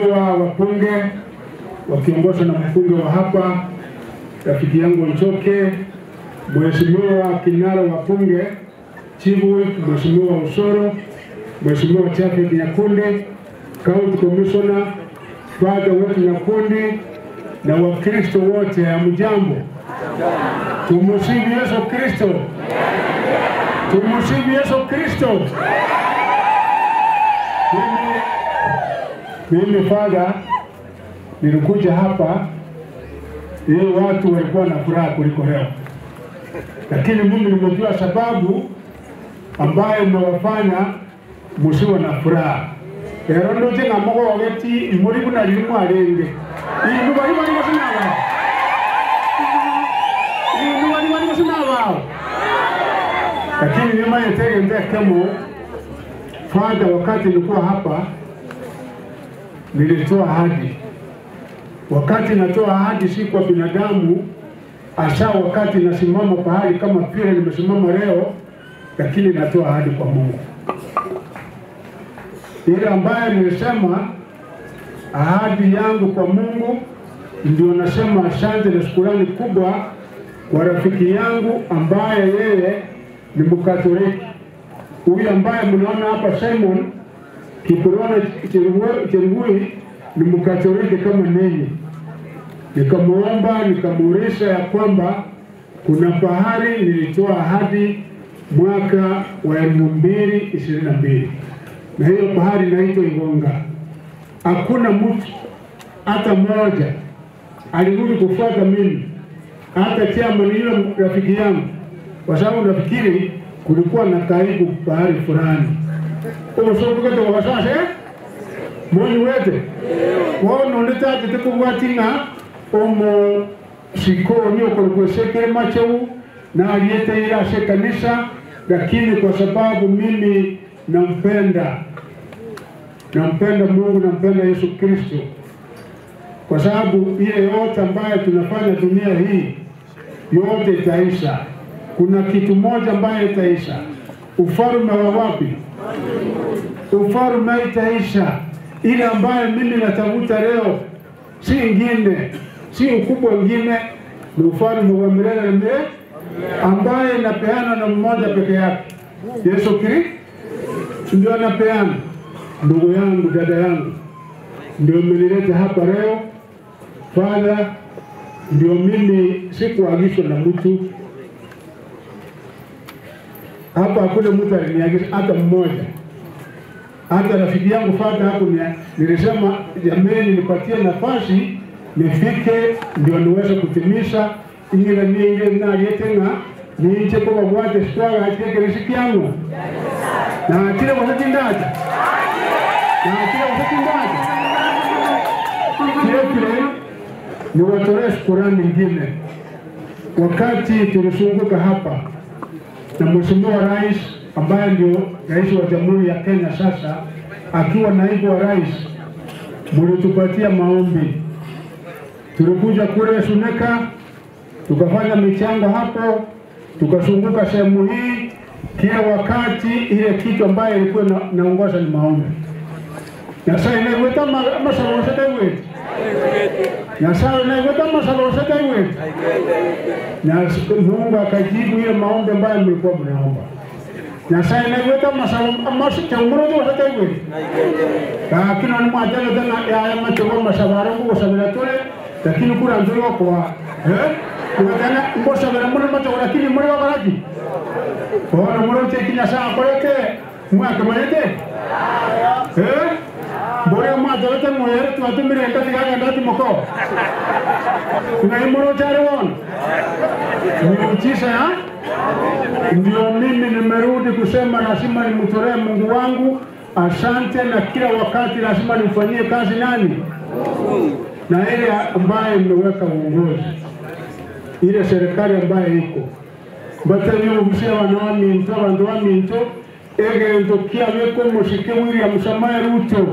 Wabunge wakiongozwa na mbunge wa hapa rafiki yangu Nchoke, Mheshimiwa kinara wa bunge Chifu, Mheshimiwa Usoro, Mheshimiwa Chafe Nyakundi, County Commissioner Father wetu Nyakundi na Wakristo wote, hamjambo? Tumusifu Yesu Kristo. Tumusifu Yesu Kristo. Mimi Father nilikuja hapa ili watu walikuwa na furaha kuliko leo, lakini mimi nimejua sababu ambayo imewafanya msiwe na furaha. Lero ndoje na mogo wageti muri kuna limu alenge. Inu bali bali wasina wao. Inu bali bali wasina wao. Lakini nyuma yetege ndekemo Father, wakati nilikuwa hapa nilitoa ahadi. Wakati natoa ahadi si kwa binadamu, hasa wakati nasimama pahali kama vile nimesimama leo, lakini natoa ahadi kwa Mungu. Ile ambayo nilisema ahadi yangu kwa Mungu, ndio nasema asante na shukrani kubwa kwa rafiki yangu ambaye yeye ni Mkatoliki. Huyu ambaye mnaona hapa Simon Kiprono Cherugui ni Mkatoliki kama ninyi. Nikamuomba, nikamuuliza ya kwamba kuna pahali nilitoa ahadi mwaka wa 2022. Na hiyo pahali inaitwa Igonga. Hakuna mtu hata mmoja alirudi kufuata mimi, hata chairman yule rafiki yangu, kwa sababu nafikiri kulikuwa na karibu pahali fulani. Omusobuka to wasase moni wete wono ndetaje tekubwatinga omo siko nyo kolokwesekere macheu na aliyete ila se kanisa, lakini kwa sababu mimi nampenda Mungu, nampenda Yesu Kristo, kwa sababu ile yote ambayo tunafanya dunia hii yote itaisha. Kuna kitu moja ambayo itaisha, ufalme wa wapi? Ufalme itaisha. Ile ambayo mimi natafuta leo si ingine, si ukubwa ingine, ni ufalme wa milele na milele ambaye napeana na mmoja peke yake, Yesu Kristo ndio anapeana. Ndugu yangu, dada yangu, ndio mmenileta hapa leo Father, ndio mimi sikuagizwa na mtu hapa, hakuna mtu aliniagiza hata mmoja. Hata rafiki yangu Father hapo nilisema jamani, nipatie nafasi nifike ndio niweze kutimisha ile ninge na yetenga ninje kwa bwate sitwa atike riziki yangu. Na kile wasatindaje? Na kile wasatindaje? Kile ni watolee shukrani nyingine. Wakati tulizunguka hapa na Mheshimiwa Rais ambaye ndio Rais wa Jamhuri ya Kenya sasa, akiwa naibu wa rais, mlitupatia maombi. Tulikuja kule Suneka, tukafanya michango hapo, tukazunguka sehemu hii. Kila wakati ile kitu ambayo ilikuwa naongoza ni maombi. Nyasaye naigweta masalo setaigwete. Nyasaye naigweta masalo setaigwete. Na Mungu akajibu ile maombi ambayo mlikuwa mnaomba. Nyasaye naigweta masalo amacho setaigwete. Lakini ni mwajalo tena ya macho masabara ngo sabira tole, lakini kura nzuri kwa Kugatana ngo sabira muri macho lakini muri wakaraki. Ona muri chekinya saa koleke mwaka manete. Bora mwajalo moyere tuatumire ndati ndati moko. Kuna imoro chare won. Niuchisa ya? Ndio mimi nimerudi kusema lazima nimtolee Mungu wangu asante, na kila wakati lazima nimfanyie kazi nani? Na ile ambaye nimeweka uongozi, ile serikali ambayo iko batanyo msia wanawami mto wanawami mto ege ntokia weko mshike William Samoei Ruto.